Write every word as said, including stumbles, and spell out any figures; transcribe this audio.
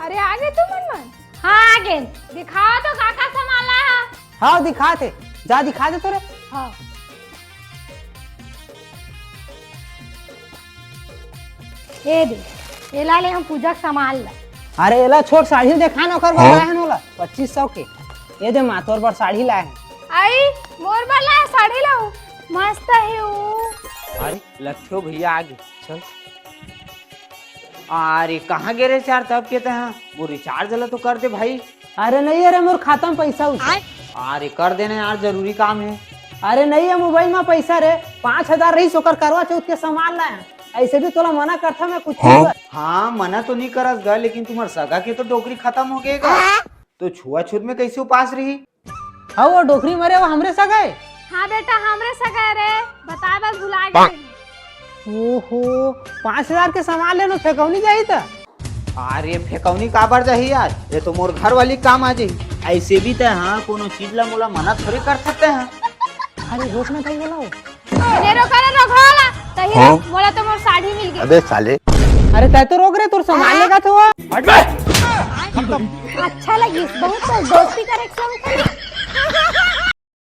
अरे, आ गे तुमन मन? हाँ, आ गे। दिखाओ तो का का सामान लाए हा। हाँ, दिखात हे। जा, दिखा दे तो रे। हाँ। ए दे, एला ले हम पूजा के सामान ला। अरे, एला छोट साड़ी देखा ना, ओकर बर हाँ? लाए हन ओला, पच्चीस सौ के। ए दे माँ, तोर बर साड़ी लाए हन। आई, मोर बर लाए साड़ी लाऊ। मस्त हे वो। अरे, लट्ठो भैया आ गे। चल। अरे, कहाँ गे रहे यार तब के तैं? वो रिचार्ज ला तो कर दे भाई। अरे नहीं, अरे मोर खाता में पैसा उसे। अरे कर देना यार, जरूरी काम हे। अरे नहीं हे मोबाइल में पैसा रे, पाँच हजार रहिस ओकर करवा चौथ के सामान लाए। ऐसे भी तोला मना करथा मैं कुछ नहीं हाँ? कर। हाँ, मना तो नहीं करस गा, लेकिन तुम्हार सगा के तो डोकरी खत्म हो गे गा। तो छुआछूत में कैसे उपास रही? हाँ, वो डोकरी मरे, वो हमरे सगा हे। हाँ बेटा, हमरे सगा हे रे, बताए बर भुला गे। ओहो, पाँच हजार के सामान लेनो फेकौनी जाही त? अरे फेकौनी काबर जाही यार, ये तो मोर घर वाली काम आ जाही। ऐसे भी तैं हाँ कोनो चीज ला मोला मना थोड़ी कर सकते हैं। अरे रोक ना भाई, बोला। अरे रोका रे, रोका वाला। तही हाँ? मोला तो मोर साड़ी मिल गे। अबे साले। अरे तैं तो रोक रे, तोर सामान लेगा तो। अच्छा लगिस, बहुत तो दोस्ती करे के संग।